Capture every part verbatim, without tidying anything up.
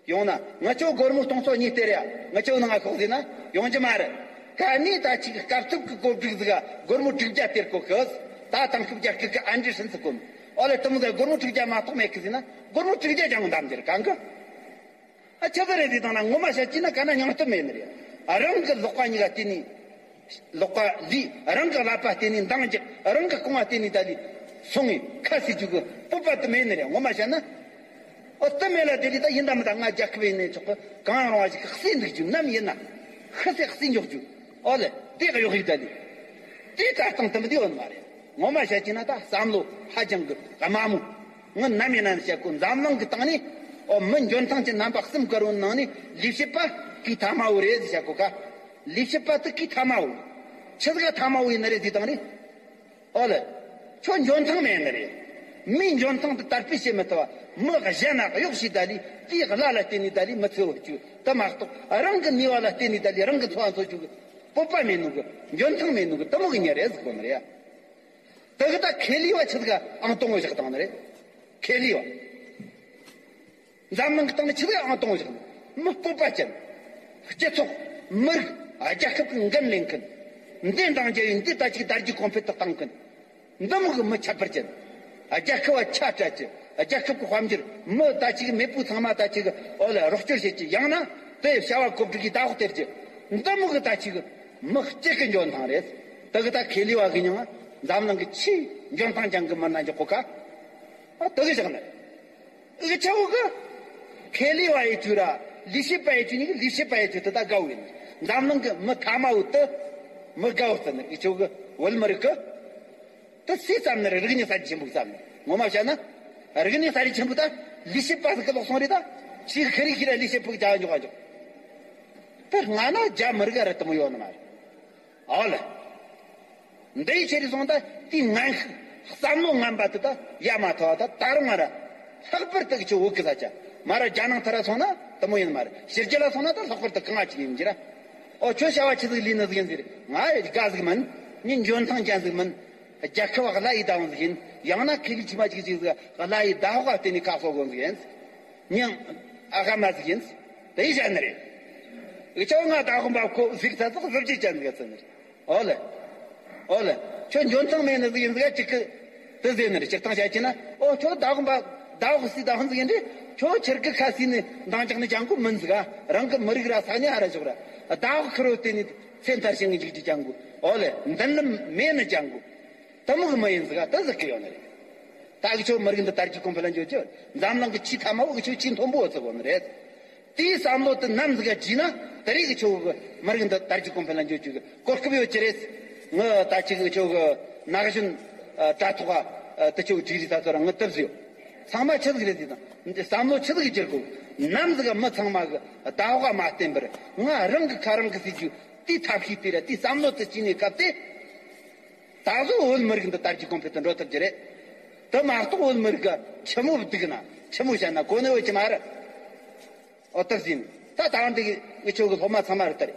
ཡོང་ན་ང་ཆོ་སྒོར་མོ་སྟོང་ཚོ་གཉིས་སྟེར་ཡ། ང་ཆོ་ནང་ང་ཤོག་ཟེར་ན་ཡོང་རྒྱུ་མ་རེད། ག་ནས་ད་ཅིག་སྐབས་ཐུབ་ཀྱི་བཀོད་སྒྲིག་ཟིག་ག་སྒོར་མོ་དྲུག་བརྒྱ་སྟེར་གོ་གི། ད་དེང་སྐབས་རྒྱ་སྐད་ཀྱི་ཨན་ཌི་ཧྲན་ཟེར་གོ་ནི། ཨོ་ལེ། དེ་མོ་ཟིག་སྒོར་མོ་དྲུག་བརྒྱ་མ་གཏོགས་མེད་གི་ཟེར་ན་སྒོར་མོ་དྲུག་བརྒྱ་ཀྱང་འདམ་འདིར་གང་གི། ཨ་ཆི་ཟིག་རེད་ཟེར་དང་ན་ངོ་མ་བཤད་ཀྱི་ན་ག་ན་སྙིང་སྟོབས་མེད་ནི་རེད། ཨ་རང་གི་ལག་པ་གཉིས་ཀ་བརྟེན་ནས། ལག་པ་ལུས། རང་གི་ཀླད་པ་བརྟེན་ནས་འདང་རྒྱག་རང་གི་རྐང་བ་བརྟེན་ནས་ད་ལས་སོང་ངས་ཁ་ཟེར་རྒྱུ་གི་སྤོབས་པ་དེ་མེད་ནི་རེད། ངོ་མ་བཤད་ན། ཨོ་དེ་མེད་ལ་དེ་ལས་ད་ཡིན་ད་མིན་ད་ང་རྒྱལ་ཁབ་ཡིན་ནས་ཆོག་གི། གང་རུང་བ་ཞིག་གི་གསོས་འདུག་རྒྱུ་ནམ་ཡིན་ན། ཤི་ཚེ་གསོས་འཇོག་རྒྱུ། ཨོ་ལེ། དེ་གི་གཡོག་ཡིག་ད་ལས། དེ་ལྟ་སྟངས་དེ་མི་དེ་ཡོད་མ་རེད། ངོ་མ་བཤད་ཀྱི་ན་ད་བསམ་བློ་ཧ་ཅང་གི་དམའ་མོ། ངི་ནམ་ཡིན་ན་བཤད་གོ། འཛམ་གླིང་གི་སྟེང་ནས་ཨོ་མི་འཇོན་ཐང་ཅན་རྣམ་པ་གསུམ་ག་རུ་ནང་ནས་ལས་བྱེད་པ་གི་ཐ་མ་བོ་རེད་བཤད་གོ་ག། ལས་བྱེད་པ་དེ་གི་ཐ་མ་བོ། ཆི་ཟིག་ག་ཐ་མ་བོ་ཡིན་ནི་རེད་ཟེར་དང་རེད། ཨོ་ལེ། ཁྱོད་འཇོན་ཐང་མེད་ནི་རེད། མིའི་འཇོན་ཐང་དེ་དར་སྤེལ་བྱེད་མི་ཐུབ་བ། མི་གཞན་ན་གཡོག་བྱས་ད་ལས་དེའི་གླ་ལ་བརྟེན་ནས་ད་ལས་མི་ཚེ་བར་བཅུག་དེ་མ་གཏོགས་རང་གི་ནུས་པ་ལ་བརྟེན་ནས་ད་ལས་རང་གི་འཚོ་བ་འཚོ་རྒྱུ་གི་སྤོབས་པ་མེད་ནོ་གི། འཇོན་ཐང་མེད་ནོ་གི་དེ་མོ་གི་མྱི་རེད་ཟེར་གོ་ནི་རེད། དེ་གི་ད་ཁེ་ལས་བ་ཆི་ཟིག་ག་ཨང་དང་པོ་བཞག་བཏང་ནི་རེད། ཁེ་ལས་བ། འཛམ་གླིང་གི་སྟེང་ནས་ཆི་ཟིག་ག་ཨང་དང་པོ་བཞག་ནི། མི་སྤོབས་པ་ཅན། སྤྱི་ཚོགས། མི་རིགས། རྒྱལ་ཁབ་ཀྱི་འགན་ལེན་མཁན། འདི་འདང་རྒྱག་ཡིན་འདི་ད་ཅིག་དར་རྒྱས་གོང་འཕེལ་དུ་བཏང་མཁན། འདི་མོ་གི་མི་ཁྱད་པར་ཅན། རྒྱལ་ཁབ་བ་ཆ་སྤྲད་ཀྱི། རྒྱལ་ཁབ་ཀྱི་དཔལ་འབྱོར། མི་ད་ཅིག་མེས་པོ་ཚང་མ་ད་ཅིག་ཨོ་ལ་རོགས་སྐྱོར་བྱེད་ཀྱི། ཡང་ན་དེ་བྱ་བ་གོ་སྒྲིག་གི་ཟླ་ཕོགས་སྟེར་གྱི། འདི་མོ་གི་ད་ཅིག་མི་གཅིག་གི་འཇོན་ཐང་རེད། དེ་གི་ད་ཁེ་ལས་བ་གི་མྱིང་ང་འཛམ་གླིང་གི་ཆེས་འཇོན་ཐང་ཅན་གི་མི་སྣ་འཇོག་གོ་ག། ཨ་དེ་གི་བཞག་ནི། འུ་ཆ་བོ་གི། ཁེ་ལས་བ་ཡི་ཆུ་ར། ལས་བྱེད་པ་ཡི་ཆུ་ནི་གི་ལས་བྱེད་པ་ཡི་ཆུ་དེ་ད་དགའ་བོ་ཡིན། འཛམ་གླིང་གི་མི་ཐ་མ་བོ་དེ། མི་དགའ་བོ་ཟེར་ནི་འུ་ཆ་བོ་གི་བོད་མི་རིགས་གི། དེ་སུས་བརྩམས་ནི་རེད། རིག་གནས་གསར་བརྗེ་ཆེན་པོ་བརྩམས་ནི། ངོ་མ་བཤད་ན། རིག་གནས་གསར་བརྗེ་ཆེན་པོ་ད་ལས་བྱེད་པ་ཟིག་གི་ལོག་སོང་རེད་ད། ཆེས་ཁེ་རི་ཁེ་ར་ལས་བྱེད་པོ་གི་བྱ་བ་འཇོག་ག་འཇོག་དེ་སྔ་ན་རྒྱ་མི་རིགས་ར་དེ་མོ་ཡོད་ནི་མ་རེད། ཨོ་ལེ། འདི་ཡི་ཆེད་དུ་སོང་ད་དེའི་ངན་ཤུགས་བསམ་བློ་ངན་པ་དེ་ད་ཡ་མ་ཐོ་བ་ད་ད་རུང་ང་ར་ལྷག་པར་དུ་ཁྱོད་བོད་ཀྱི་ས་ཆ་མ་ར་རྒྱ་ནང་ཐ་ར་སོང་ན་དེ་མོ་ཡིན་མ་རེད། ཕྱི་རྒྱལ་ལ་སོང་ན་ད་ལྷག་པར་དུ་གང་ང་ཅིག་ཡིན་གྱི་ར། ཨོ་ཁྱོད་བྱ་བ་ཆི་ཟིག་ལས་ནི་ཟིག་ཡིན་ཟེར། ང་ཡི་དགའ་ཟིག་མིན། མི་འཇོན་ཐང་ཅན་ཟིག་མིན། རྒྱལ་ཁབ་བ་གླ་ཡི་བདག་དབང་ཟིག་ཡིན། ཡང་ན་ཁེ་ལས་ཆི་མ་ཅིག་ཅིག་ཟིག་གླ་ཡི་བདག་དབང་བརྟེན་ནས་ཁ་གསོ་དགོས་ཟིག་ཡིན། མྱང་ཨ་ཁ་མ་ཟིག་ཡིན། དེ་ཡི་བྱ་ནི་རེད། འུ་ཆོ་ང་ད་དགོན་པ་ཁོ་གཟིགས་ཚ་ཚག་གཟི་བརྗིད་ཅན་ཟིག་ཟེར་ནི་རེད། ཨོ་ལེ། ཨོ་ལེ། ཁྱོད་འཇོན་ཐང་མེད་ནི་ཟིག་ཡིན་ཟིག་གཅིག་གི། དེ་ཟེར་ནི་རེད། སྤྱིར་བཏང་བཤད་ཀྱི་ན་ཨོ་ཁྱོད་ད་དགོན་པ་ད་འོག་སི་ད་ཧོན་ཟིག་ཡིན་དུས་ཁྱོད་ཁྱེར་གི་ཁ་སི་ནི་འདང་རྒྱག་ནི་ཅང་གོ་མིན་ཟིག་ཨ། རང་གི་མི་རིགས་ར་ས་གནས་ཧ་ར་ཞོག་ར་ད་འོག་ཁི་རོ་དེ་ནི་ཚེ་མཐར་ཕྱིན་གི་འཇིགས་ཀྱི་ཅང་གོ། ཨོ་ལེ། མདུན་ལམ་མེད་ནི་ཅང་གོ། དེ་མོ་གི་མི་ཡིན་ཟིག་ཨ། དེ་ཟིག་གི་ཡོད་ནི་རེད། ད་གི་ཆོ་མི་རིགས་འདི་དར་རྒྱས་གོང་འཕེལ་ལ་འགྱོ་རྒྱུ་འཛམ་གླིང་གི་ཆེས་ཐ་མ་བོ་གི་ཆོ་ཆེས་མཐོན་པོ་བོ་ཟིག་གོ་ནི་རེད། དེའི་བསམ་བློ་དེ་ནམ་ཟིག་ག་བརྗེས་ན་དེ་རིགས་ཀྱི་ཆོ་གི་མི་རིགས་འདི་དར་རྒྱས་གོང་འཕེལ་ལ་འགྱོ་རྒྱུ་གི་གོ་སྐབས་ཡོད་ཀྱི་རེད། ངི་ད་ཅིག་གི་ཆོ་གི་ན་གཞོན་དྲ་ཐོག་ག་དེ་ཆོ་གི་ཅིག་རིགས་ད་ཚོ་ར་ངི་སྟབས་ཟིག་ཡོད། ཚང་མ་ཆི་ཟིག་རེད་ཟེར་དང་བསམ་བློ་ཆི་ཟིག་གི་བསྒྱུར་དགོས། ནམ་ཟིག་ག་མི་ཚང་མ་གི་ཟླ་བ་མ་བརྟེན་པར་ང་རང་གི་ཁ་རང་གི་ཟེར་རྒྱུ་དེའི་ཐབས་ཤེས་དེ་ར་དེའི་བསམ་བློ་དེ་སྐྱེས་ནས་སྐབས་དེ། ད་གཟོད་བོད་མི་རིགས་འདི་དར་རྒྱས་གོང་འཕེལ་དུ་འགྲོ་ཐུབ་ཀྱི་རེད། དེ་མ་གཏོགས་བོད་མི་རིགས་ཀྱི་ཆི་མོ་སྡུག་ན་ཆི་མོ་བཤད་ན་གོ་ནི་ཡོད་ཀྱི་མ་རེད། ཨོ་སྟག་ཟིན། ད་ད་འདི་གི་ཆོ་གི་སློབ་མ་ཚང་མ་རེད་ད་རེད།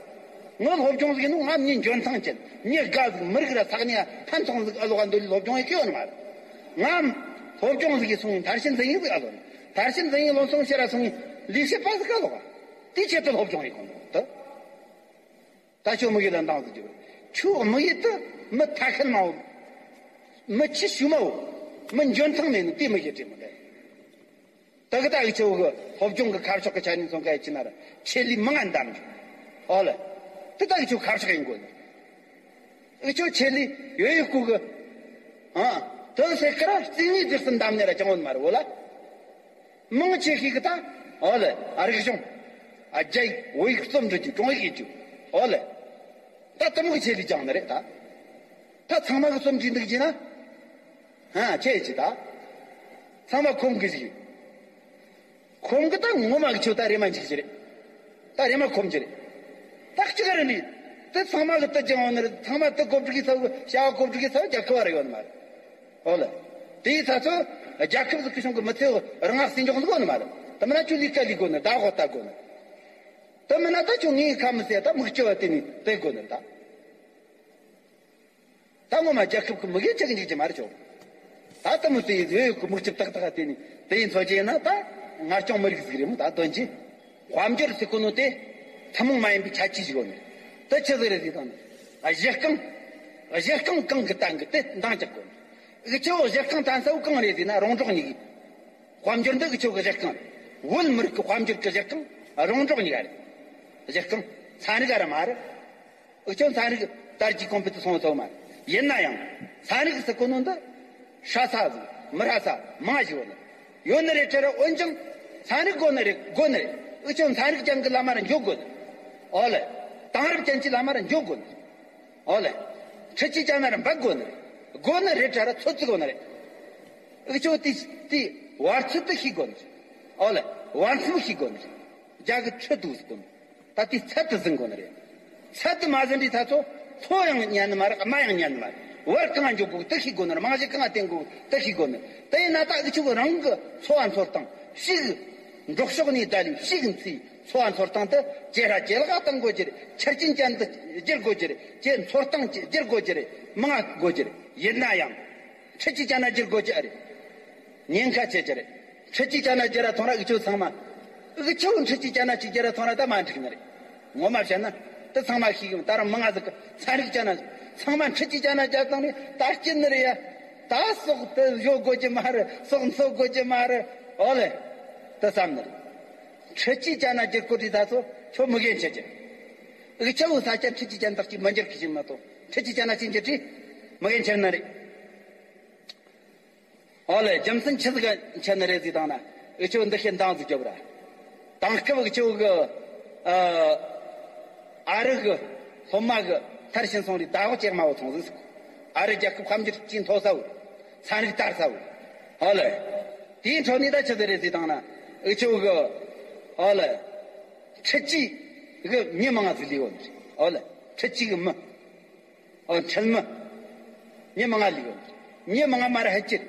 ངོ་སློབ་སྦྱོང་ཟིག་ཡིན་ནོ་ང་མྱི་འཇོན་ཐང་ཅན་མྱི་དགའ་ཟིག་མི་རིགས་ར་ས་གནས་ཕན་ཐོགས་ཟིག་ཨ་ལོ་ག་འདོད་ལི་སློབ་སྦྱོང་ཡེ་གི་ཡོད་ནི་མ་རེད། ང་སློབ་སྦྱོང་ཟིག་ཡེ་སོང་ཡིན་མཐར་ཕྱིན་འཛིན་ཡིག་ཟིག་ཨ་ལོ་ནི་མཐར་ཕྱིན་འཛིན་ཡིག་ལོན་སོང་ཕྱིར་ར་སོང་ཡིན་ལས་བྱེད་པ་ཟིག་ཨ་ལོ་ག་དེའི་ཆེད་དུ་སློབ་སྦྱོང་ཡེ་གོ་ནོ་ད། ད་ཆོ་མི་གི་ལ་འདང་ཟིག་རྒྱུ། ཆོ་མི་གི་དུ་མི་ཐ་ཁལ་མའོ། མི་ཆི་ཤུ་མའོ། མི་འཇོན་ཐང་མེད་ནི་དེ་མི་གི་དྲི་མི་དེ། ད་གི་ད་གི་ཆོ་གི་སློབ་སྦྱོང་གི་ཁ་ཕྱོགས་གི་ཆ་ནས་སོང་ག་ཡི་ཆི་ན་ར་ཆེད་ལས་མང་ང་འདམ་རྒྱུ། ཨོ་ལེ། དེ་ད་གི་ཆོ་ཁ་ཕྱོགས་ཡིན་དགོས་ནི། གི་ཆོ་ཆེད་ལས་ཡོད་ཡོད་སྐུ་གི། ཨ། དོན་སེ་ཀ་ར་རྩིས་ངེས་རྫིག་སུ་འདམ་ནས་ར་ཅང་ཡོད་མ་རེད་བོ་ལ། མང་ཆེ་ཤོས་ཀྱི་ད། ཨོ་ལེ། ཨ་རིག་གཞུང་། ཨ་རྒྱ་ཡིག་བོད་ཡིག་རྩོམ་འབྲི་རྒྱུ་ཀྲུང་ཡིག་ཡིན་རྒྱུ། ཨོ་ལེ། ད་དེ་མོ་གི་ཆེད་ལས་སྦྱངས་ནི་རེད་ད། ད་ཚང་མ་གི་རྩོམ་འབྲི་འདུག་ཅེ་ན། ཧ་ཆེ་ཅི་ད། ཚང་མ་ཁོམ་གི་ཞིག་ཁོམ་གི་ད་ངོ་མ་གི་ཆོ་ད་རེ་མ་འཇིག་ཅི་རེད། ད་རེ་མ་ཁོམ་ཅི་རེད། ད་གཅིག་རེ་ནི། དེ་ཚང་མ་གི་དེ་སྦྱངས་ནི་རེད། ཚང་མ་དེ་གོ་སྒྲིག་གི་ཚ་བོ་བྱ་བ་གོ་སྒྲིག་གི་ཚ་བོ་རྒྱ་ཁ་བ་རེ་ཡོད་ནི་མ་རེད། ཨོ་ལེ། དེའི་ཚ་ཚོ་རྒྱལ་ཁབ་ཟིག་གི་གཞུང་གི་མི་ཚེ་རང་ང་སྲིད་འཇོག་ཟིག་ཡོད་ནི་མ་རེད། དེ་མིན་ན་ཁྱོད་ལས་ཀ་ལས་དགོས་ནི་ད་གོ་ལྟ་དགོས་ནི། དེ་མིན་ན་ད་ཁྱོད་ངའི་ཁ་མི་ཟེར་ད་མིག་ལྕི་བ་དེ་ནི་དེ་དགོས་ནི་ད། ད་ངོ་མ་རྒྱལ་ཁབ་ཀྱི་མི་གེ་ཆག་འཇིག་ཅི་མ་རེད་ཆོག་ད་ལྟ་མི་ཟེར་ཡི་ཟེར་ཡོད་གི་མིག་ལྕི་ཏག་ཏག་དེ་ནི་དེ་ཡིན་ཚོ་ཅི་ཡིན་ན་ད་ང་སྐྱོང་མི་རིགས་ཟིག་རེད་མོ་ད་དོན་ཅི། དཔལ་འབྱོར་ཟེར་གོ་ནོ་དེ་ཐུན་མོང་མ་ཡིན་པའི་ཁྱད་ཆོས་ཤིག་ཡོད་ནི། དེ་ཆི་ཟིག་རེད་ཟེར་དང་ནི། གཞི་རྐང་། གཞི་རྐང་གང་གི་སྟེང་གི་དེ་འདང་རྒྱག་གོ་ནི། འུ་ཆོ་གཞི་རྐང་བརྟེན་ས་བོ་གང་རེད་ཟེར་ན་རོང་འབྲོག་གཉིས་ཀྱི། དཔལ་འབྱོར་འདི་འུ་ཆོ་གི་གཞི་རྐང་རེད། བོད་མི་རིགས་ཀྱི་དཔལ་འབྱོར་གྱི་གཞི་རྐང་རོང་འབྲོག་གཉིས་ཀ་རེད། གཞི་རྐང་ཚན་རིག་ག་ར་མ་རེད། འུ་ཆོ་ཚན་རིག་དར་རྒྱས་གོང་འཕེལ་དུ་སོང་ཐུབ་མ་རེད། ཡིན་ན་ཡང་ཚན་རིག་ཟེར་གོ་ནོ་འདི་ཧྲ་ས་ཟིག་མི་ཧྲ་ས་མང་ཞིག་ཡོད་ནི། ཡོད་ནི་རེད་དྲ་ར། འོན་ཀྱང་ཚན་རིག་དགོས་ནི་རེད། དགོས་ནི་རེད། འུ་ཆོ་ཚན་རིག་ཅན་གྱི་ལམ་མ་ར་འཇུག་དགོས་ནི། ཨོ་ལེ། དེང་རབས་ཅན་གྱི་ལམ་མ་ར་འཇུག་དགོས་ནི། ཨོ་ལེ། འཕྲུལ་ཆས་ཅན་ན་ར་འབབ་དགོས་ནི་རེད། དགོས་ནི་རེད་དྲ་ར། ཚོད་ཙིག་དགོས་ནི་རེད། འུ་ཆོ་དེ་དེ་བར་ཚོད་དུ་ཤེས་དགོས་ནི་རེད། ཨོ་ལེ། བར་མཚམས་ཤེས་དགོས་ནི་རེད། རྒྱ་གི་ཁྲི་དུ་ཟིག་དགོས་ནི་རེད། ད་དེ་ཚད་དུ་ཟིན་དགོས་ནི་རེད། ཚད་དུ་མ་ཟིན་དུས་ད་ཚོ་མཐོ་ཡང་ཉན་ནི་མ་རེད། དམའ་ཡང་ཉན་ནི་མ་རེད། བར་གང་འཇོག་དགོས་དེ་ཤེས་དགོས་ནི་རེད། རྨང་གཞི་གང་བརྟེན་དགོས་དེ་ཤེས་དགོས་ནི་རེད། དེ་ཡིན་ན་ད་འུ་ཆོ་གི་རང་གི་འཚོ་བ་འཚོ་སྟངས་ཤིག་འབྲོག་ཕྱོགས་ནས་བསྡད་ལས་ཤིག་འཚོའི་འཚོ་བ་འཚོ་སྟངས་དེ་ཇེ་ཧྲ་ཇེ་ལེགས་གཏང་དགོས་ཀྱི་རེད། ཆ་རྐྱེན་ཅན་དུ་བསྒྱུར་དགོས་ཀྱི་རེད། ཅེས་འཚོ་སྟངས་ཅིག་བསྒྱུར་དགོས་ཀྱི་རེད། མང་ང་དགོས་ཀྱི་རེད། ཡིན་ན་ཡང་འཕྲུལ་ཆས་ཅན་ན་བསྒྱུར་དགོས་ཀྱི་རེད། ཉེན་ཁ་ཆེ་ཀྱི་རེད། འཕྲུལ་ཆས་ཅན་ན་བསྒྱུར་ར་ཐོང་ར་འུ་ཆོ་ཚང་མ། འུ་ཆོ་འཕྲུལ་ཆས་ཅན་ན་ཅིག་བསྒྱུར་ར་ཐོང་ར་ད་མ་འགྲིག་ནི་རེད། ངོ་མ་བཤད་ན་དེ་ཚང་མ་ཤེས་གི་མོ། ད་རུང་མང་ང་ཟིག་གི་ཚན་རིག་ཅན་ན་ཚང་མ་འཕྲུལ་ཆས་ཅན་ན་བསྒྱུར་བཏང་ནས་ད་སྐྱིད་ནི་རེད་ཡ། ད་ཟོག་དེ་ཡོད་དགོས་ཀྱི་མ་རེད། ཟོག་འཚོ་དགོས་ཀྱི་མ་རེད། ཨོ་ལེ། དེ་བསམ་ནི་རེད། འཕྲུལ་ཆས་ཅན་ན་བསྒྱུར་དགོས་དུས་ད་ཚོ་ཁྱོད་མི་རྒན་ཆེ་ཀྱི། འུ་ཆོ་ས་ཆ་འཕྲུལ་ཆས་ཅན་དག་ཅིག་མི་འགྱུར་གི་ཞིག་མ་གཏོགས་འཕྲུལ་ཆས་ཅན་ན་ཅིག་འགྱུར་དུས་མི་རྒན་ཆེ་ནི་རེད། ཨོ་ལེ། རྒྱུ་མཚན་ཆི་ཟིག་ཆེ་ནི་རེད་ཟེར་བཏང་ན། འུ་ཆོ་འདི་ཤེས་འདང་ཟིག་རྒྱོབ་ར། དེང་སྐབས་འུ་ཆོ་གི་ཨ་ཨ་རི་གི་སློབ་མ་གི་མཐར་ཕྱིན་སོང་རེད། ཟླ་ཕོགས་ཇེ་དམའ་བོ་སོང་ཟིག་ཨ་རི་རྒྱལ་ཁབ་དཔལ་འབྱོར་ཇེ་མཐོ་ས་བོ། ཚན་རིག་དར་ས་བོ། ཨོ་ལེ། དེའི་འཕྲོ་ནས་ད་ཆི་ཟིག་རེད་ཟེར་བཏང་ན། འུ་ཆོ་གི་ཨོ་ལེ། འཕྲུལ་ཆས་གི་མི་མང་ང་ཟིག་ལས་ཡོད་ནི་རེད། ཨོ་ལེ། འཕྲུལ་ཆས་གི་མི། ཨོ། འཕྲུལ་མི། མི་མང་ང་ལས་ཡོད་ནི་རེད། མི་མང་ང་མ་ར་ཧད་ཀྱི་རེད།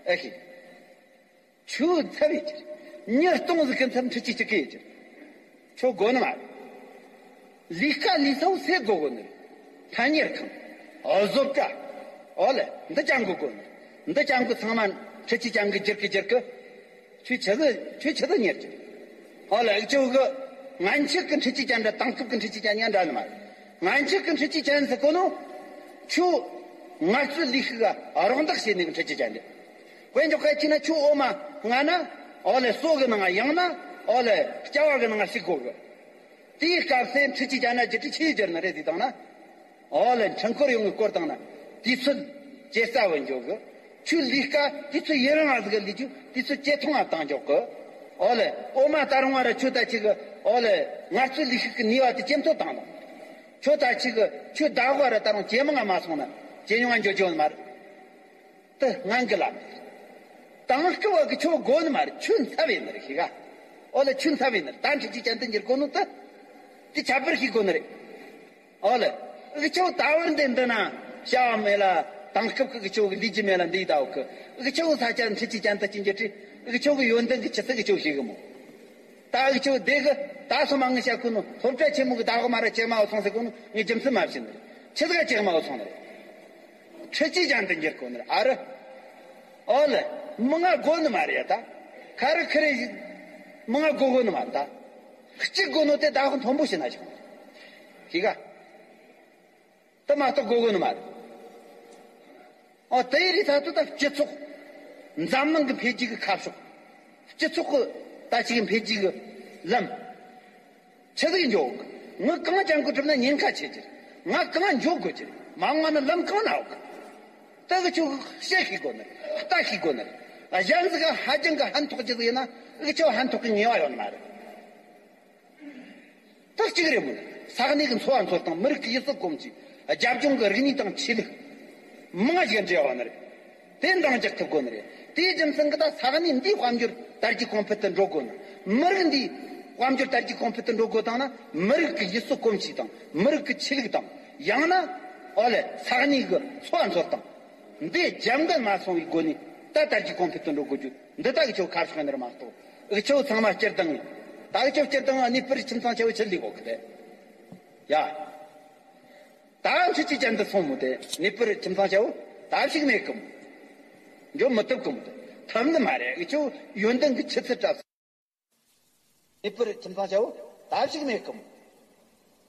ཨེ་ཤེས། ཆུ་ཚ་བའི་ཕྱིར། ཉིས་སྟོང་ཟིག་གི་མཚམས་འཕྲུལ་ཆས་གཅིག་གི་ཡོད་ཀྱི་རེད། ཁྱོད་དགོས་ནི་མ་རེད། ལས་ཀ་ལས་ས་བོ་སེ་དགོས་དགོས་ནི་རེད། ཐ་སྙད་ཁང་། ཨོ། བཟོ་གྲྭ། ཨོ་ལེ། འདི་ཅང་དགོས་དགོས་ནི་རེད། འདི་ཅང་གི་ཚང་མ་འཕྲུལ་ཆས་ཅང་གི་བསྒྱུར་གི་བསྒྱུར་གི། ཁྱོད་ཆི་ཟིག་ཁྱོད་ཆི་ཟིག་གཉེར་གྱི། ཨོ་ལེ། འུ་ཆོ་གི་སྔན་ཆད་གི་འཕྲུལ་ཆས་ཅན་འདྲ་དེང་སྐབས་གི་འཕྲུལ་ཆས་ཅན་ཡང་འདྲ་ནི་མ་རེད། སྔན་ཆད་གི་འཕྲུལ་ཆས་ཅན་ཟེར་གོ་ནོ། ཁྱོད་ངལ་རྩོལ་ལས་ཤུགས་ག་རོགས་འདེགས་བྱེད་ནི་གི་འཕྲུལ་ཆས་ཅན་རེད། དཔེ་འཇོག་ག་བྱས་ན་ཁྱོད་འོ་མ་བརྔ་ན། ཨོ་ལེ། ཟོག་གི་ནང་ང་ཡང་ན། ཨོ་ལེ། སྐྱ་བ་གི་ནང་ང་ཞིག་དགོས་གི། དེའི་སྐབས་སུ་འཕྲུལ་ཆས་ཅན་ན་བསྒྱུར་དུས་ཆི་བསྒྱུར་ནི་རེད་ཟེར་བཏང་ན། ཨོ་ལེ། འཕྲུལ་འཁོར་ཡོང་གི་སྐོར་བཏང་ན། དུས་ཚོད་ཇེ་གསལ་བོ་འཇོག་གི། ཁྱོད་ལས་ཀ་དུས་ཚོད་ཡུན་རིང་བ་ཟིག་གི་ལས་རྒྱུ་དུས་ཚོད་ཇེ་ཐུང་བ་བཏང་འཇོག་གི། ཨོ་ལེ། འོ་མ་ད་རུང་བ་ར་ཁྱོད་ད་ཅིག་གི། ཨོ་ལེ། ངལ་རྩོལ་ལས་ཤུགས་ཀྱི་ནུས་པ་དེ་ཇེ་མཐོ་བཏང་དང་། ཁྱོད་ད་ཅིག་གི་ཁྱོད་ཟླ་གོ་བ་ར་ད་རུང་ཇེ་མང་ང་མ་སོང་ན་ཇེ་ཉུང་ང་འགྱོ་རྒྱུ་ཡོད་མ་རེད། དེ་སྔན་གི་ལམ་རེད། དེང་སྐབས་བ་གི་ཁྱོད་དགོས་ནི་མ་རེད། ཁྱོད་འཚབ་ཡིན་ནི་རེད་ཤེས་ག་ཨོ་ལེ། ཁྱོད་འཚབ་ཡིན་ནི་རེད། ད་འཕྲུལ་ཆས་ཅན་དུ་འགྱུར་དགོས་ནོ་དེ། དེ་ཁྱད་པར་ཤེས་དགོས་ནི་རེད། ཨོ་ལེ། འུ་ཆོ་ད་བར་འདི་འདི་ན་བྱ་བ་མེད་ལ། དེང་སྐབས་ཀྱི་འུ་ཆོ་གི་ལས་རྒྱུ་མེད་ལ་འདི་ཡི་ད་འུ་གི། འུ་ཆོ་ས་ཆ་འཕྲུལ་ཆས་ཅན་དུ་ཅི་འགྱུར་དུས་འུ་ཆོ་གི་ཡོན་ཏན་གི་ཆི་ཚད་འུ་ཆོ་ཤེས་གི་མོ། ད་འུ་ཆོ་དེ་གི་ད་སོ་མ་ངི་བཤད་གོ་ནོ་སློབ་གྲྭ་ཆེན་མོ་གི་ད་གོ་མ་ར་ཇེ་དམའ་བོ་སོང་ཟེར་གོ་ནོ་ངི་རྒྱུ་མཚན་མ་བཤད་ནི་རེད། ཆི་ཟིག་ག་ཇེ་དམའ་བོ་སོང་ནི་རེད། འཕྲུལ་ཆས་ཅན་དུ་འགྱུར་གོ་ནི་རེད། ཨ་རི། ཨོ་ལེ། མི་ང་དགོས་ནི་མ་རེད་ད། ཁ་རི་ཁི་རི་ཞིག་མི་ང་དགོས་དགོས་ནི་མ་རེད་ད། གཅིག་དགོས་ནོ་དེ་ད་ཧོ་མཐོན་པོ་ཞིག་ན་ཞིག་ཤེས་ག་དེ་མ་གཏོགས་དགོས་དགོས་ནི་མ་རེད། ཨོ། དེ་ཡི་རིགས་ད་ལྟ་ད་སྤྱི་ཚོགས། འཛམ་གླིང་གི་འཕེལ་རྒྱས་ཀྱི་ཁ་ཕྱོགས། སྤྱི་ཚོགས་ཀྱི་ད་ཅིག་གི་འཕེལ་རྒྱས་ཀྱི་ལམ། ཆི་ཟིག་འཇོག་གི། ངས་གང་ཅང་གི་གྲུབ་ན་ཉེན་ཁ་ཆེ་གི། ང་གང་འཇོག་དགོས་ཀྱི། མ་འོངས་ན་ལམ་གང་ན་འོག་གི། ད་གི་ཆོ་བཤད་ཤེས་དགོས་ནི། ལྟ་ཤེས་དགོས་ནི། གཞན་ཟིག་ག་ཧ་ཅང་གི་ཕན་ཐོགས་ཀྱི་ཟིག་ཡིན་ན་གི་ཆོ་ཕན་ཐོགས་ཀྱི་ངེས་པ་ཡོད་ནི་མ་རེད། ད་གཅིག་རེད་མོད། ས་གནས་ཀྱི་འཚོ་བ་འཚོ་སྟངས། མི་རིགས་ཀྱི་ཡུལ་སྲོལ་གོམས་གཤིས། རྒྱབ་ལྗོངས་ཀྱི་རིག་གནས་དང་ཆོས་ལུགས། མང་ཞིག་འབྲེལ་བ་ནི་རེད། དེ་འདང་རྒྱག་ཐུབ་དགོས་ནི་རེད། དེའི་རྒྱུ་མཚན་གྱིས་ད་ས་གནས་འདིའི་དཔལ་འབྱོར་དར་རྒྱས་གོང་འཕེལ་དུ་འགྲོ་དགོས་ན། མི་རིགས་འདིའི་དཔལ་འབྱོར་དར་རྒྱས་གོང་འཕེལ་དུ་འགྲོ་དགོས་དང་ན། མི་རིགས་ཀྱི་ཡུལ་སྲོལ་གོམས་གཤིས་དང་། མི་རིགས་ཀྱི་ཆོས་ལུགས་དང་། ཡང་ན། ཨོ་ལེ། ས་གནས་ཀྱི་འཚོ་བ་འཚོ་སྟངས། འདི་རྒྱབ་འགལ་མ་སོང་བའི་སྒོ་ནས་ད་དར་རྒྱས་གོང་འཕེལ་དུ་འགྲོ་དགོས་རྒྱུ་འདི་ད་གི་ཆོ་ཁ་ཕྱོགས་ཡིན་ནི་རེད་མ་གཏོགས། འུ་ཆོ་ཚང་མ་སྤྱིར་བཏང་ངས། ད་གི་ཆོ་སྤྱིར་བཏང་ངས་གནས་སྤོར་ཁྱིམ་ཚང་ཆེ་བོ་ཆི་ལས་གོ་གི་རེད། ཡ། ད་འཕྲུལ་ཆས་ཅན་དུ་སོང་མོད་དེ། གནས་སྤོར་ཁྱིམ་ཚང་ཆེ་བོ་ད་ཞིག་མེད་གི་མོད། འཇོག་མི་ཐུབ་གི་མོད་དེ། ཐུབ་ནི་མ་རེད། འུ་ཆོ་ཡོན་ཏན་གི་ཆུ་ཚད་བྲབས། ངེས་པར་ཁྱིམ་ཚང་ཆ་བོ་ད་ཞིག་མེད་གི་མོ།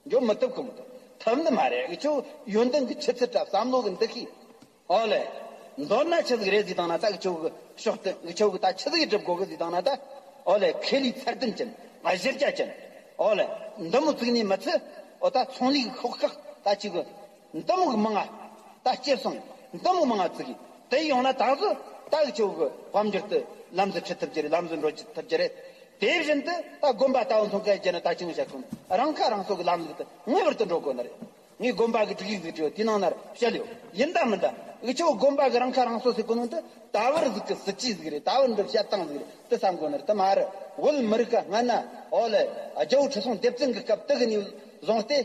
འཇོག་མི་ཐུབ་གི་མོ། ཐུབ་ནི་མ་རེད། འུ་ཆོ་ཡོན་ཏན་གི་ཆུ་ཚད་འདྲ་བསམ་བློ་གི་འདུ་ཤེས། ཨོ་ལེ། མདོར་ན་ཆི་ཟིག་རེད་ཟེར་དང་ན་ད་འུ་ཆོ་གི་ཕྱོགས་དེ་འུ་ཆོ་གི་ད་ཆི་ཟིག་སྒྲུབ་དགོ་གི་ཟེར་དང་ན་ད། ཨོ་ལེ། ཁེ་ལས་ཚད་ལྡན་ཅན། གཞི་རྒྱ་ཅན། ཨོ་ལེ། འདི་མོ་བཙུགས་ནས་མི་ཚེ། ཨོ་ད་ཚོང་ལས་ཤོག་ཁག་ད་ཅིག་གི་འདི་མོ་གི་མང་ང་ད་སྐྱེད་སྲིང་འདི་མོ་མང་ང་བཙུགས་གི་དེ་ཡོང་ན་ད་གཟོད་ད་འུ་ཆོ་གི་དཔལ་འབྱོར་དེ་ལམ་ཟིག་ཁྲིད་ཐུབ་ཀྱི་རེད། ལམ་ཟིག་འགྲོ་ཐུབ་ཀྱི་རེད། དེ་བཞིན་དུ་ད་དགོན་པ་ལྟ་བུ་མཚོན་སྐད་རྒྱབ་ན་ད་ཅི་ཡང་བཤད་ཁོམ། རང་ཁ་རང་གསོ་གི་ལམ་ལུགས་དེ་ངེས་པར་དུ་འགྲོ་དགོས་ནི་རེད། ངས་དགོན་པ་གི་སྒྲིག་ཡིག་ཟིག་བྲིས་ཡོད། དེའི་ནང་ན་བཤད་ཡོད། ཡིན་ད་མིན་ད། འུ་ཆོ་དགོན་པ་གི་རང་ཁ་རང་གསོ་ཟེར་གོ་ནོ་འདི་ད་བར་ཟིག་གི་སྲིད་ཇུས་ཟིག་རེད། ད་བར་འདི་བཤད་སྟངས་ཟིག་རེད། དེ་བསམ་དགོས་ནི་རེད། དེ་མ་རེད། བོད་མི་རིགས་ཀ་སྔ་ན། ཨོ་ལེ། རྒྱལ་པོ་ཁྲི་སྲོང་ལྡེ་བཙན་གི་སྐབས་དེ་གི་ནས་བཟུང་སྟེ།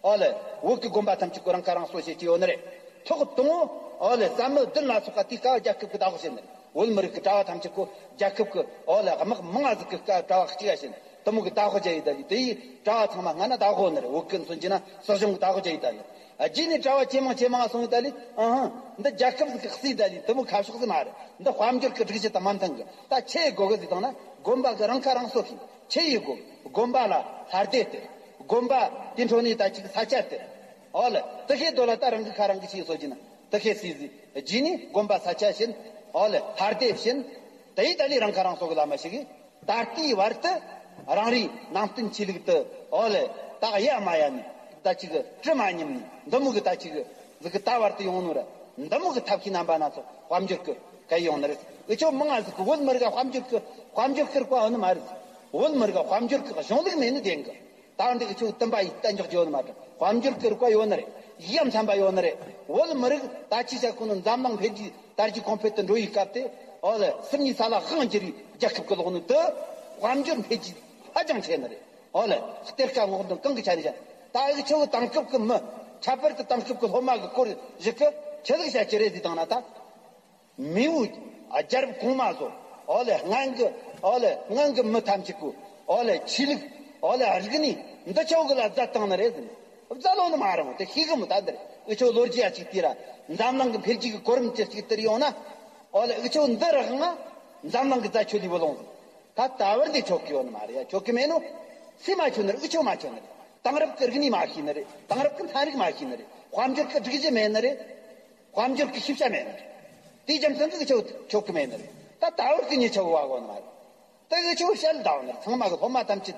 ཨོ་ལེ། བོད་ཀྱི་དགོན་པ་ཐམས་ཅད་ཀོ་རང་ཁ་རང་གསོ་བྱེད་ཀྱི་ཡོད་ནི་རེད། ཐོག་དང་པོ། ཨོ་ལེ། བསམ་མི་བདུན་ལ་སོགས་པ་དེའི་སྐབས་རྒྱལ་ཁབ་ཀྱི་བདག་པོ་བྱེད་ནི་རེད། བོད་མི་རིགས་ཀྱི་གྲྭ་བ་ཐམས་ཅད་ཀོ་རྒྱལ་ཁབ་ཀྱི། ཨོ་ལེ། དམག་མང་ང་ཟིག་གི་སྐབས་གྲྭ་བ་གཅིག་ག་བྱེད་ནི་དེ་མོ་གི་བདག་པོ་བྱས་ཡི་ད་ལི། དེ་ཡི་གྲྭ་བ་ཚང་མ་སྔ་ན་བདག་པོ་ནི་རེད། བོད་ཀྱི་མཚོན་གྱི་ན་སྲིད་གཞུང་གི་བདག་པོ་བྱས་ཡི་ད་ལི། རྗེས་ནས་གྲྭ་བ་ཇེ་མང་ཇེ་མང་སོང་ཡི་ད་ལི། ཨ་ཧ། འདི་རྒྱལ་ཁབ་ཟིག་གི་སྲིད་ད་ལི། དེ་མོ་ཁ་ཕྱོགས་ཟིག་མ་རེད། འདི་དཔལ་འབྱོར་གྱི་སྒྲིག་གཞི་དང་མ་མཐུན་གི། ད་ཆི་ཡེད་དགོ་གི་ཟེར་དང་ན་དགོན་པ་གི་རང་ཁ་རང་གསོ་ཤིག་ཆི་ཡེད་དགོ། དགོན་པ་ལ་ལྷ་སྡེ་སྟེར། དགོན་པ་དེ་འཕྲོ་ནས་ད་ཅིག་ས་ཆ་སྟེར། ཨོ་ལེ། དེ་ཤེས་དོ་ལ་ད་རང་གི་ཁ་རང་གི་ཆི་ཡེད་སོ་གྱི་ན་དེ་ཤེས་སྲིད་ཟིག་རྗེས་ནས་དགོན་པ་ས་ཆ་བྱིན། ཨོ་ལེ། ལྷ་སྡེ་བྱིན། དེ་ཡི་ད་ལི་རང་ཁ་རང་གསོ་གི་ལམ་མ་ཞིག་གི། ད་ལྟའི་བར་དུ་རང་རེའི་ནང་བསྟན་ཆོས་ལུགས་དེ། ཨོ་ལེ། ད་ཡ་མ་ཡ་ནི་ད་ཅིག་གི་དྲི་མ་ཉམས་ནི་འདི་མོ་གི་ད་ཅིག་གི་ཟིག་གི་ད་བར་དུ་ཡོང་ནོ་ར། འདི་མོ་གི་ཐབས་ཤེས་རྣམ་པ་སྣ་ཚོགས་དཔལ་འབྱོར་གི་ག་ཡོང་ནི་རེད། འུ་ཆོ་མང་ང་ཟིག་གི་བོད་མི་རིགས་དཔལ་འབྱོར་གི་དཔལ་འབྱོར་གི་རིག་པ་ཡོད་ནི་མ་རེད། བོད་མི་རིགས་དཔལ་འབྱོར་གི་གཞུང་ལུགས་མེད་ནི་བདེན་གི། ད་འདི་འུ་ཆོ་བསྟན་པ་ཡི་གཏན་འཇགས་རྒྱུ་ཡོད་ནི་མ་རེད། དཔལ་འབྱོར་གི་རིག་པ་ཡོད་ནི་རེད། ཡ་མཚན་པ་ཡོད་ནི་རེད། བོད་མི་རིགས་ད་ཅི་བྱ་ཁོ་ནི་འཛམ་གླིང་འཕེལ་རྒྱས་དར་རྒྱས་གོང་འཕེལ་དུ་འགྲོ་ཡི་སྐབས་དེ། ཨོ་ལེ། སུམ་གཉིས་ས་ལ་དབང་བསྒྱུར་བའི་རྒྱལ་ཁབ་ཀྱི་ལོག་ནི་དེ་དཔལ་འབྱོར་འཕེལ་རྒྱས་ཧ་ཅང་ཆེ་ནི་རེད། ཨོ་ལེ། གཏེར་ཁ་སྔོག་འདོན་གང་གི་ཆ་ནས་བྱ། ད་འུ་ཆོ་གི་དེང་སྐབས་ཀྱི་མི། ཁྱད་པར་དུ་དེང་སྐབས་ཀྱི་སློབ་མ་གི་སྐོར་ཞིག་གི་ཆི་ཟིག་བཤད་ཀྱི་རེད་ཟེར་དང་ན་ད། མེས་པོ་རྒྱལ་རབས་གོང་མ་ཚོ། ཨོ་ལེ། སྔོན་གི། ཨོ་ལེ། སྔོན་གི་མི་ཐམས་ཅད་ཀོ། ཨོ་ལེ། ཆོས་ལུགས། ཨོ་ལེ། རིག་གནས་འདི་ཆོ་གི་ལ་མཛད་བཏང་ནི་རེད་ཟེར། རྩ་ལོ་ནི་མ་རང་དེ་ཤེས་གི་མོ། ད་འདིར་འུ་ཆོ་ལོ་རྒྱུས་ཡ་ཅིག་དེ་ར་འཛམ་གླིང་གི་འཕེལ་རྒྱས་ཀྱི་གོ་རིམ་ཅི་ཞིག་དེར་ཡོང་ན། ཨོ་ལེ། འུ་ཆོ་འདི་རག་ང་འཛམ་གླིང་གི་རྩ་ཆོས་ལས་བུ་ལོང་ཟིག་ད་ད་བར་འདི་ཆོག་གི་ཡོད་ནི་མ་རེད་ཡ། ཆོག་གི་མེད་ནོ། སུས་མ་ཆོད་ནི་རེད། འུ་ཆོ་མ་ཆོད་ནི་རེད། དེང་རབས་ཀྱི་རིག་གནས་མ་ཤེས་ནི་རེད། དེང་རབས་ཀྱི་ཚན་རིག་མ་ཤེས་ནི་རེད། དཔལ་འབྱོར་གྱི་སྒྲིག་གཞི་མེད་ནི་རེད། དཔལ་འབྱོར་གྱི་ཤེས་བྱ་མེད་ནི་རེད། དེའི་རྒྱུ་མཚན་གྱིས་འུ་ཆོ་ཆོག་གི་མེད་ནི་རེད། ད་ད་བར་གྱི་ཉེ་ཆར་བ་གོ་ནི་མ་རེད། ད་འུ་ཆོ་བཤད་ལ་ད་བ་ནི་རེད། ཚང་མ་གི་སློབ་མ་ཐམས་ཅད་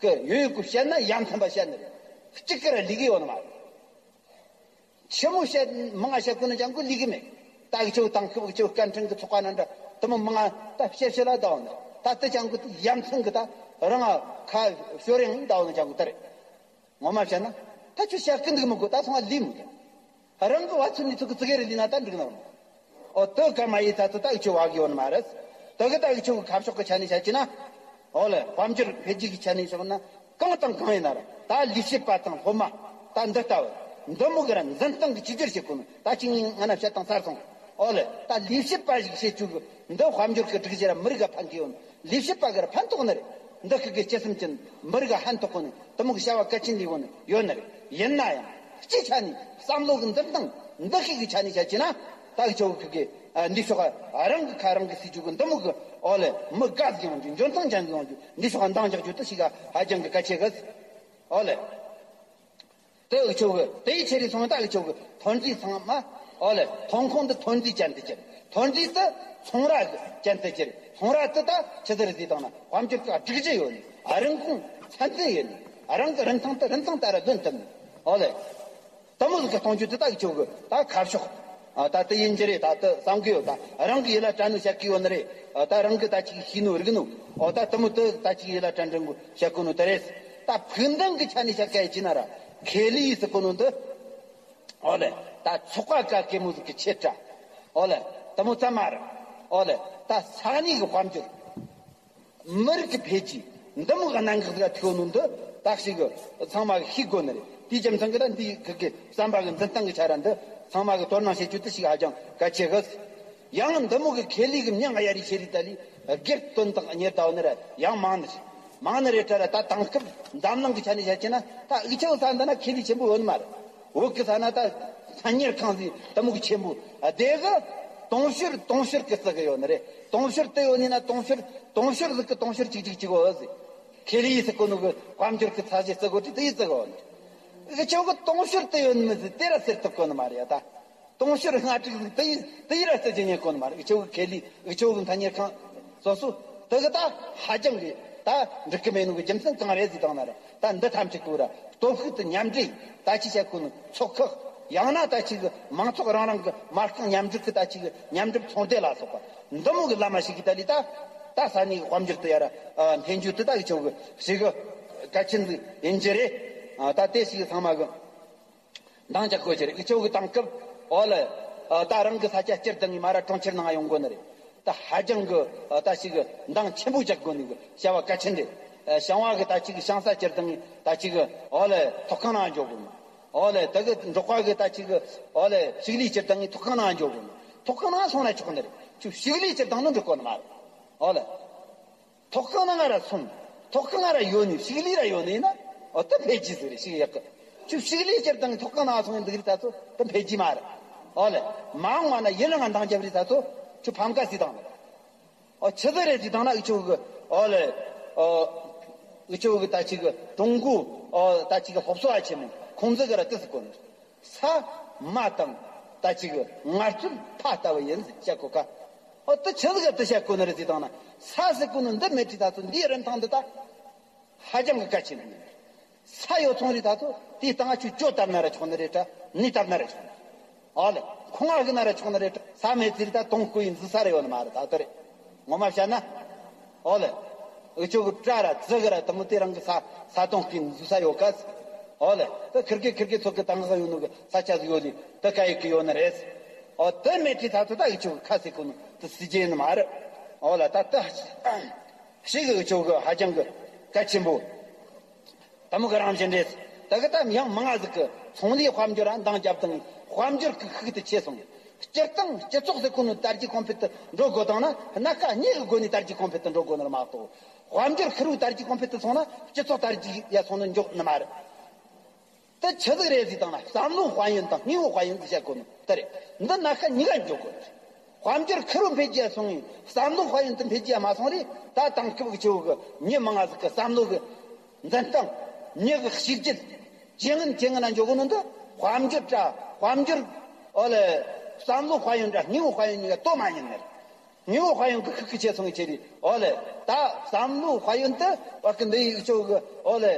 ཀྱི་ཡོད་ཡོད་གི་བཤད་ན་ཡ་མཚན་པ་བཤད་ནི་རེད། གཅིག་གི་ར་ལི་གི་ཡོད་ནི་མ་རེད། ཆི་མོ་བཤད་མང་ང་བཤད་གོ་ནི་ཅང་གོ་ལི་གི་མེད། ད་འུ་ཆོ་དེང་སྐབས་འུ་ཆོ་སྐད་འཕྲིན་གི་ཚོགས་པ་ནང་འདྲ་དེ་མོ་མང་ང་ད་བཤད་བཤད་ལ་ད་བ་ནི་རེད། ད་དེ་ཅང་གོ་ཡ་མཚན་གི་ད་རང་ང་ཁ་ཤོར་ཡང་ད་བ་ནི་ཅང་གོ་ད་རེད། ངོ་མ་བཤད་ན། ད་ཁྱོད་བཤད་ཀི་འདུག་མི་དགོས། ད་ཚང་མ་ལས་མི་དགོས། རང་གི་བ་ཚོད་ནི་ཚོད་ཀི་ཙི་གེ་རེ་ལས་ན་ད་འགྲིག་ནོ། ཨོ་དེ་ག་མ་ཡིན་ད་ཚོད་ད་འུ་ཆོ་བ་གི་ཡོད་ནི་མ་རེད། དེ་གི་ད་འུ་ཆོ་གི་ཁ་ཕྱོགས་གི་ཆ་ནས་བཤད་ཀྱི་ན། ཨོ་ལེ། དཔལ་འབྱོར་འཕེལ་རྒྱས་ཀྱི་ཆ་ནས་བཤད་ན། གང་དང་གང་ཡིན་ན་ར་ད་ལས་བྱེད་པ་དང་སློབ་མ་ད་འདི་ལྟ་བུ་འདི་མོ་གི་ར་འཛིན་སྟངས་གི་གཅིག་གྱུར་བྱེད་དགོས་ནི། ད་ཅིག་ངས་ང་ན་བཤད་སྟངས་གསར་སོང་། ཨོ་ལེ། ད་ལས་བྱེད་པ་ཞིག་བྱེད་བཅུག་གི་འདི་དཔལ་འབྱོར་གི་སྒྲིག་གཞི་ར་མི་རིགས་ག་ཕན་གི་ཡོད་ནི། ལས་བྱེད་པ་གི་ར་ཕན་ཐོགས་ནི་རེད། འདི་ཁི་གི་སྤྱི་སེམས་ཅན་མི་རིགས་ལ་ཕན་ཐོགས་གོ་ནི་དེ་མོ་གི་བྱ་བ་གལ་ཆེན་ལས་གོ་ནི་ཡོད་ནི་རེད། ཡིན་ན་ཡང་སྤྱི་ཆ་ནས་བསམ་བློ་གི་འཛིན་སྟངས་འདི་ཁི་གི་ཆ་ནས་བཤད་ཀྱི་ན། ད་འུ་ཆོ་གི་གི་འདི་ཕྱོགས་རང་གི་ཁ་རང་གི་སྲིད་ཇུས་གི་འདི་མོ་གི། ཨོ་ལེ། མི་དགའ་ཟིག་ཡོང་རྒྱུ། འཇོན་ཐང་ཅན་ཟིག་ཡོང་རྒྱུ། འདི་ཕྱོགས་འདང་རྒྱག་རྒྱུ་དེ་ཞིག་ཧ་ཅང་གི་གལ་ཆེ་གི། ཨོ་ལེ། དེ་འུ་ཆོ་གི་དེའི་ཆེད་རེད་སོང་ད་འུ་ཆོ་གི་ཐོན་རྫས་ཚང་མ། ཨོ་ལེ། ཐོན་ཁུངས་འདི་ཐོན་རྫས་ཅན་དུ་གྱུར། ཐོན་རྫས་དེ་ཚོང་ར་གི་ཅན་དུ་གྱུར། ཚོང་ར་དེ་ད་ཆི་ཟིག་རེད་ཟེར་དང་ན་དཔལ་འབྱོར་གི་སྒྲིག་གཞི་ཡོད་ནི། རིན་གོང་ཚད་ལྡན་ཡོད་ནི། རང་གི་རིན་ཐང་དེ་རིན་ཐང་ལྟར་ལོན་ཐུབ་ནི། ཨོ་ལེ། དེ་མོ་ཟིག་གི་གཏོང་རྒྱུ་དེ་ད་འུ་ཆོ་གི་ད་ཁ་ཕྱོགས། ཨ། ད་དེ་ཡིན་གྱི་རེད། ད་དེ་བསམ་གི་ཡོད། ད་རང་གི་ཡིད་ལ་དྲན་ནོ་བཤད་གི་ཡོད་ནི་རེད། ཨ། ད་རང་གི་ད་ཅིག་ཤེས་ནོ་རིག་ནོ། ཨོ། ད་དེ་མོ་དེ་ད་ཅིག་ཡིད་ལ་དྲན་དྲན་གོ་བཤད་གོ་ནོ་དེ་རེད། ད་ཕུགས་འདུན་གི་ཆ་ནས་བཤད་ག་ཡི་ཅི་ན་ར་ཁེ་ལས་ཟེར་གོ་ནོ་འདི། ཨོ་ལེ། ད་ཚོགས་པ་ག་གེ་མོ་ཟིག་གི་ཆེ་དྲག་ཨོ་ལེ། དེ་མོ་ཙམ་མ་རེད། ཨོ་ལེ། ད་ས་གནས་གི་དཔལ་འབྱོར། མི་རིགས་ཀྱི་འཕེལ་རྒྱས་འདི་མོ་གི་གནད་འགག་ཟིག་ལ་ཐུག་ནོ་འདི་ད་ཞིག་ཚང་མ་གིས་ཤེས་དགོས་ནི་རེད། དེའི་རྒྱུ་མཚན་གྱིས་ད་འདི་གི་གི་བསམ་པ་གི་འཛིན་སྟངས་གི་ཆ་ར་འདི་ཚང་མ་གིས་དོ་སྣང་བྱེད་རྒྱུ་དེ་ཞིག་ཧ་ཅང་གལ་ཆེ་གི། ཡང་འདི་མོ་གི་ཁེ་ལས་གི་མྱིང་ང་ཡ་རི་ཤེ་རི་ད་ལི་སྒེར་དོན་དག་གཉེར་ད་བ་ནི་ར་ཡང་མང་ནི་རེད། མང་ནི་རེད་དྲ་ར། ད་དེང་སྐབས་འཛམ་གླིང་གི་ཆ་ནས་བཤད་ཀྱི་ན་ད་འུ་ཆོ་ས་འདི་ན་ཁེ་ལས་ཆེན་པོ་ཡོད་ནི་མ་རེད། བོད་ཀྱི་ས་ན་ད་ཚ་གཉེར་ཁང་ཟིག་དེ་མོ་གི་ཆེན་པོ། ཨ། དེ་གི་དུང་ཕྱུར་དུང་ཕྱུར་གི་བརྩི་གི་ཡོད་ནི་རེད། དུང་ཕྱུར་དེ་ཡོད་ནི་ན་དུང་ཕྱུར་དུང་ཕྱུར་ཟིག་གི་དུང་ཕྱུར་གཅིག་གཅིག་གཅིག་འོ་ཟིག་ཁེ་ལི་ཟེར་གོ་ནོ་གི་དཔལ་འབྱོར་གི་ཚད་གཞི་བརྩི་གོ་དུས་དེ་ཡི་བརྩི་གོ་ནི། འུ་ཆོ་གི་དུང་ཕྱུར་དུ་ཡོད་ནི་མི་ཟིག་དེ་ར་ཟེར་ཐུབ་གོ་ནི་མ་རེད་ཡ་ད། དུང་ཕྱུར་ལྔ་དྲུག་ཟིག་དེ་ཡི་དེ་ཡི་ར་ཟེར་རྒྱུ་ཉན་གོ་ནི་མ་རེད། འུ་ཆོ་གི་ཁེ་ལི་འུ་ཆོ་གི་ཐ་སྙད་ཁང་སོ་སོ་དེ་གི་ད་ཧ་ཅང་གི་ད་འགྲིག་གི་མེད་ནོ་གི་རྒྱུ་མཚན་གང་རེད་ཟེར་དང་ན་ར། ད་འདི་ཐམས་ཅད་ཀོ་ར་སྟོབས་ཤུགས་དེ་མཉམ་འདྲེས་ད་ཅི་བྱ་གོ་ནི་ཚོགས་ཁག་ཡང་ན་ད་ཅི་གི་མང་ཚོགས་རང་རང་གི་མ་རྐང་མཉམ་འབྲེལ་གི་ད་ཅི་གི་མཉམ་འབྲེལ་ཚོང་སྡེ་ལ་སོགས་པ་འདི་མོ་གི་ལམ་མ་ཞིག་གི་ད་ལི་ད། ད་ས་གནས་གི་དཔལ་འབྱོར་དུ་ཡ་ར་འཐེན་རྒྱུ་དེ་ད་འུ་ཆོ་གི་ཞིག་གི་གལ་ཆེན་ཟིག་ཡིན་རྒྱུ་རེད། ད་དེ་ཞིག་ཚང་མ་གི་འདང་རྒྱག་དགོས་རྒྱུ་རེད། འུ་ཆོ་གི་དེང་སྐབས་འོ་ལེ། ད་རང་གི་ས་ཆ་སྤྱིར་བཏང་གི་མ་ར་གྲོང་ཁྱེར་ནང་ཡོང་དགོས་ནི་རེད། ད་ཧ་ཅང་གི་ད་ཞིག་གི་འདང་ཆེན་པོ་རྒྱག་དགོས་ནི་གི་བྱ་བ་གལ་ཆེན་རེད། ཞང་བ་གི་ད་ཅིག་གི་ཞང་ས་སྤྱིར་བཏང་གི་ད་ཅིག་གི་འོ་ལེ་ཐོག་ཁང་ནང་འཇོག་དགོས་ནི། འོ་ལེ་དེ་གི་འབྲོག་པ་གི་ད་ཅིག་གི་འོ་ལེ་ཕྱུགས་ལས་སྤྱིར་བཏང་གི་ཐོག་ཁང་ནང་འཇོག་དགོས་ནི། ཐོག་ཁང་ནང་སོང་ན་ཆོག་ནི་རེད། ཁྱོད་ཕྱུགས་ལས་སྤྱིར་བཏང་ནི་འགྲོ་དགོས་ནི་མ་རེད། འོ་ལེ། ཐོག་ཁང་ནང་ང་ར་སོང་། ཐོག་ཁང་ང་ར་ཡོད་ནི་ཕྱུགས་ལས་ར་ཡོད་ནི་ཡིན་ན་འོ་ད་འཕེལ་རྒྱས་ཟིག་རེད། ཞིག་ཡག་གི་ཁྱོད་ཕྱུགས་ལས་སྤྱིར་བཏང་ཐོག་ཁང་ནང་སོང་ཡིན་འདུག་རེད་ད་ཚོ་ད་འཕེལ་རྒྱས་མ་རེད། འོ་ལེ། མ་འོངས་བ་ན་ཡུན་རིང་ང་འདང་རྒྱབ་རེད་ད་ཚོ་ཁྱོད་ཕམ་ཁ་ཟིག་བཏང་ནི། ཨོ་ཆི་ཟིག་རེད་ཟེར་བཏང་ན་འུ་ཆོ་གི་ཨོ་ལེ། ཨོ་འུ་ཆོ་གི་ད་ཅིག་གི་ཀྲུང་གོ་ཨོ་ད་ཅིག་གི་སློབ་གསོ་བ་ཆེན་མོ་ཁོང་ཚོ་གི་ར་དེ་ཟེར་གོ་ནི། ས་མ་དང་ད་ཅིག་གི་ངལ་རྩོལ་ཕ་ལྟ་བུ་ཡིན་ཟེར་བཤད་གོ་ཀ་ཨོ་དེ་ཆི་ཟིག་གི་དེ་བཤད་གོ་ནི་རེད་ཟེར་བཏང་ན་ས་ཟེར་གོ་ནི་འདི་མེད་དུས་ད་ཚོ་འདིའི་རིན་ཐང་འདི་ད་ཧ་ཅང་གི་གལ་ཆེན་པོ་ཡིན། ས་ཡོད་ཚོང་རེད་ད་ཚོ་དེའི་སྟེང་ང་ཆུ་ཅོ་བཏབ་ན་ར་ཆོག་ནི་རེད་དྲ་ནི་བཏབ་ན་ར་ཆོག་ནི་རེད། ཨོ་ལེ། ཁོང་ང་གི་ན་ར་ཆོག་ནི་རེད་དྲ་ས་མེད་ཚེ་རེད་ད་དོང་བརྐོས་ཡིན་འཛུལ་ས་ར་ཡོད་ནི་མ་རེད་ད་དེ་རེད། ངོ་མ་བཤད་ན། ཨོ་ལེ། འུ་ཆོ་གི་བྲག་ར་རྫི་གི་ར་དེ་མོ་དེ་རང་གི་ས་ས་དོང་བརྐོས་འཛུལ་ས་ཡོད་ག་ཨོ་ལེ། ད་ཁིར་གེ་ཁིར་གེ་ཚོ་གི་དང་ག་ཡོད་ནི་གི་ས་ཆ་ཟིག་ཡོད་ལི་ད་ག་ཡི་གི་ཡོད་ནི་རེད། ཨོ་དེ་མེད་ཚེ་ད་ཚོ་ད་འུ་ཆོ་གི་ཁ་ཟེར་གོ་ནི་དེ་སྲིད་ཇེ་ཡིན་ནི་མ་རེད། ཨོ་ལེ་ད་ད། ཞིག་གི་ཆོ་གི་ཧ་ཅང་གི་གལ་ཆེན་པོ། དམ་གི་རང་བཞིན་རེད། ད་གི་ད་ཡང་མང་ང་ཟིག་གི་ཚོང་ལས་དཔལ་འབྱོར་ཨ་འདང་རྒྱབ་དང་དཔལ་འབྱོར་གི་ཤུགས་དེ་ཆེ་སོང་། སྤྱིར་བཏང་སྤྱི་ཚོགས་ཟེར་གོ་ནོ་དར་རྒྱས་གོང་འཕེལ་དུ་འགྲོ་དགོས་དང་ན་སྣ་ཁ་གཉིས་གི་སྒོ་ནས་དར་རྒྱས་གོང་འཕེལ་དུ་འགྲོ་དགོས་ནི་མ་གཏོགས། དཔལ་འབྱོར་ཁེར་བོ་དར་རྒྱས་གོང་འཕེལ་དུ་སོང་ན་སྤྱི་ཚོགས་དར་རྒྱས་ཡ་སོང་ནི་འཇོག་ནི་མ་རེད། དེ་ཆི་ཟིག་རེད་ཟེར་དང་ན་བསམ་བློ་དཔལ་ཡོན་དང་དངོས་པོ་དཔལ་ཡོན་ཟེར་བཤད་དགོས་ནོ་དེ་རེད། འདི་སྣ་ཁ་གཉིས་ཀ་འཇོག་དགོས། དཔལ་འབྱོར་ཁེར་རོ་འཕེལ་རྒྱས་སོང་ངས་བསམ་བློ་དཔལ་ཡོན་དུ་འཕེལ་རྒྱས་མ་སོང་རེད། ད་དེང་སྐབས་ཀྱི་ཆེ་བོ་གི་མི་མང་ང་ཟིག་གི་བསམ་བློ་གི་འཛིན་སྟངས་མྱི་གི་གཤིས་རྒྱུད་ཇེ་ངན་ཇེ་ངན་ན་འཇོག་གོ་ནོ་འདི་དཔལ་འབྱོར་དྲ་དཔལ་འབྱོར་ཨོ་ལེ་བསམ་བློ་དཔལ་ཡོན་དྲ་དངོས་པོ་དཔལ་ཡོན་གཉིས་ཀ་དོ་མ་ཉན་ནི་རེད། དངོས་པོ་དཔལ་ཡོན་གྱི་ཤུགས་ཀྱི་ཆེ་སོང་གི་ཆེ་རེད། ཨོ་ལེ། ད་བསམ་བློ་དཔལ་ཡོན་དུ་བ་གི་འདི་ཡིག་ཆོག་གི་ཨོ་ལེ།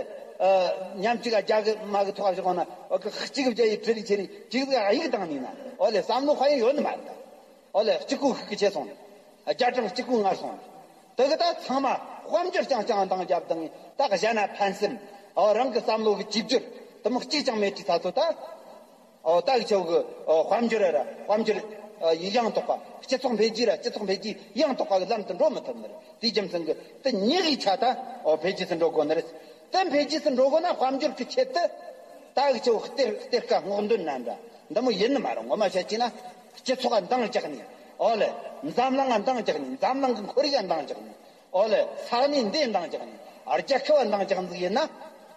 ཉམས་གཅིག་རྒྱ་གི་མ་གི་ཐོག་བཞག་ན་བ་གི་གཅིག་བརྒྱ་ཡི་ཁྲི་རི་ཆེ་རི་གཅིག་གི་ཡིག་དང་ནི་ན། ཨོ་ལེ་བསམ་བློ་དཔལ་ཡོན་ཡོད་ནི་མ་རེད། ཨོ་ལེ་གཅིག་གུ་ཤུགས་ཀྱི་ཆེ་སོང་། རྒྱ་གྲངས་གཅིག་གུ་ངར་སོང་། དེ་གི་ད་ཚང་མ་དཔལ་འབྱོར་རྐྱང་རྐྱང་འདང་རྒྱབ་དང་ད་གཞན་ན་ཕན་སེམས། ཨོ་རང་གི་བསམ་བློ་གི་གཅིག་གྱུར་དེ་མོ་གཅིག་ཀྱང་མེད་དུས་ད་ཚོ་ད། ཨོ་ད་གི་ཆོག་གི་ཨོ་དཔལ་འབྱོར་ར་དཔལ་འབྱོར་ཨ་ཡང་དག་པ་སྤྱི་ཚོགས་འཕེལ་རྒྱས་ར་སྤྱི་ཚོགས་འཕེལ་རྒྱས་ཡང་དག་པ་གི་ལམ་དུ་འགྲོ་མི་ཐུབ་ནི་རེད། དེའི་རྒྱུ་མཚན་གི་དེ་གཉིས་ཀྱི་ཆ་ད་ཨོ་འཕེལ་རྒྱས་སུ་འགྲོ་དགོས་ནི་རེད། དེ་འཕེལ་རྒྱས་སུ་འགྲོ་དགོས་ན་དཔལ་འབྱོར་གི་ཆེད་དུ་ད་གི་ཆོག་གཏེར་གཏེར་ཁ་སྔོག་འདོན་ན་འདྲ་འདི་མོ་ཡིན་ནི་མ་རེད། ངོ་མ་བཤད་ཀྱི་ན་སྤྱི་ཚོགས་ལ་འདང་རྒྱག་ནས་ཨོ་ལེ་འཛམ་གླིང་ལ་འདང་རྒྱག་ནས་འཛམ་གླིང་གི་ཁོར་ཡུག་ལ་འདང་རྒྱག་ནས། ཨོ་ལེ། ས་གནས་འདི་འདང་རྒྱག་ནས་རྒྱལ་ཁབ་འདང་རྒྱག་འདུག་ཡིན་ན།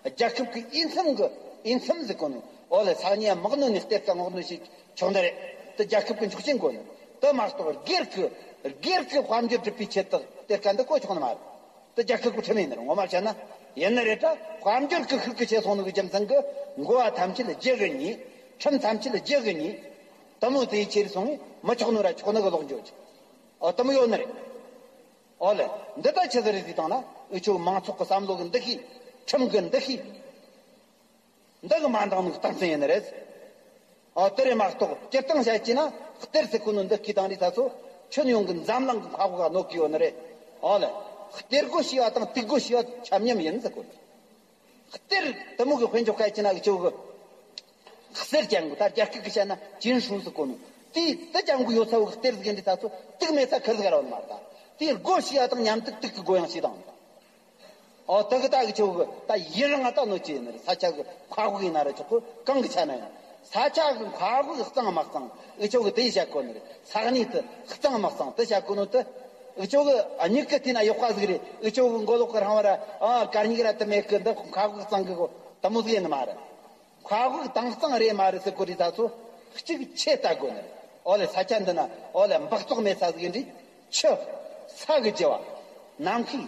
རྒྱལ་ཁབ་ཀྱི་འོས་འཚམ་གྱི་འོས་འཚམ་ཟེར་གོ་ནོ། ཨོ་ལེ་ས་གནས་མག་ནོ་ནས་གཏེར་ཁ་སྔོག་འདོན་ཞིག་ཆོག་འདི་རེད། དེ་རྒྱལ་ཁབ་ཀྱི་འཇོག་ཆེན་དགོས་ནོ། དེ་མ་གཏོགས་སྒེར་གྱི་སྒེར་གྱི་དཔལ་འབྱོར་སྒྲུབ་པའི་ཆེད་དུ་གཏེར་ཁ་འདི་བཀོལ་ཆོག་ནི་མ་རེད། དེ་རྒྱལ་ཁབ་ཀྱི་ཁྲིམས་ཡིན་ནི་རེད། ངོ་མ་བཤད་ན་ཡིན་ནི་རེད་དྲ་དཔལ་འབྱོར་གྱི་ཤུགས་ཀྱི་ཆེ་སོང་ནོ་གི་རྒྱུ་མཚན་གྱི་འགོ་བ་ཐམས་ཅད་ལ་རྒྱུ་གི་ཉེས། ཁྲིམས་ཐམས་ཅད་ལ་རྒྱུ་གི་ཉེས། དེ་མོ་དེའི་ཆེ་རུ་སོང་ངས་མི་ཆོག་ནོ་ར་ཆོག་ནི་གི་ལོག་འཇོག་ཅིག་ཨོ་དེ་མོ་ཡོད་ནི་རེད། ཨོ་ལེ། འདི་ལྟ་ཆི་ཟིག་རེད་ཟེར་བཏང་ན་འུ་ཆོ་མང་ཚོགས་ཀྱི་བསམ་བློ་གི་འདུ་ཤེས། ཁྲིམས་ཀྱི་འདུ་ཤེས། འདི་གི་མ་འདང་ནི་རྟགས་མཚན་ཡིན་ནི་རེད། ཨོ་དེ་རེད་མ་གཏོགས་སྤྱིར་བཏང་བཤད་ཀྱི་ན་གཏེར་ཟེར་གོ་ནོ་འདི་སྐྱེས་དང་རེད་ད་ཚོ་ཁྱོན་ཡོངས་ཀྱི་འཛམ་གླིང་གི་མཁའ་དབུགས་གནོད་ཀྱི་ཡོད་ནི་རེད། ཨོ་ལེ། གཏེར་སྒོ་ཕྱེ་བ་དང་དུག་སྒོ་ཕྱེ་བ་ཆ་མཉམ་ཡིན་ཟེར་གོ་ནི། གཏེར་དེ་མོ་གི་དཔེ་འཇོག་སྐད་ཀྱི་ན་འུ་ཆོ་གི་གསེར་ཅན་གོ་ད་རྒྱ་སྐད་ཀྱི་བཤད་ན་ཅིན་ཧྲུའུ་ཟེར་གོ་ནོ། དེ་དེ་ཅན་གོ་ཡོད་ཚ་བོ་གི་གཏེར་ཟིག་ཡིན་དུས་ད་ཚོ་དུག་མེད་ས་ཁུར་ཟིག་ར་བ་ནི་མ་རེད་ད། དེ་སྒོ་ཕྱེ་ཡ་དང་མཉམ་དུ་དུག་གི་སྒོ་ཡང་ཕྱེ་དང་། ཨོ་དེ་གི་ད་གི་ཆོ་གི་ད་ཡིན་རང་ང་ད་ནོ་ཅི་ཡིན་ནི་རེད། ས་ཆ་གི་མཁའ་དབུགས་ཡིན་ན་ར་ཆོག་གི་གང་གི་ཆ་ན་ཡང་ས་ཆ་གི་མཁའ་དབུགས་གཙང་མ་གཙང་འུ་ཆོ་གི་དེ་བཤད་གོ་ནི་རེད། ས་གནས་དེ་གཙང་མ་གཙང་དེ་བཤད་གོ་ནོ་དེ། འུ་ཆོ་གི་མྱིག་གི་དེ་ན་ཡག་པ་ཟིག་རེད། འུ་ཆོ་གི་མགོ་ལོག་གི་རང་བ་ར་ཨ་དཀར་མྱིག་ར་དེ་མེད་གི་འདི་མཁའ་དབུགས་གཙང་གི་གོ་དེ་མོ་ཟིག་ཡིན་ནི་མ་རེད། མཁའ་དབུགས་དྭངས་གཙང་རེད་མ་རེད་ཟེར་གོ་རེད་ད་ཚོ་གཅིག་ཆེ་ལྟ་དགོས་ནི་རེད། ཨོ་ལེ་ས་ཆ་འདི་ན་ཨོ་ལེ་འབག་བཙོག་མེད་ས་ཟིག་ཡིན་དུས་ཆུ་ས་གི་རྒྱུ་བ་ནམ་མཁའི་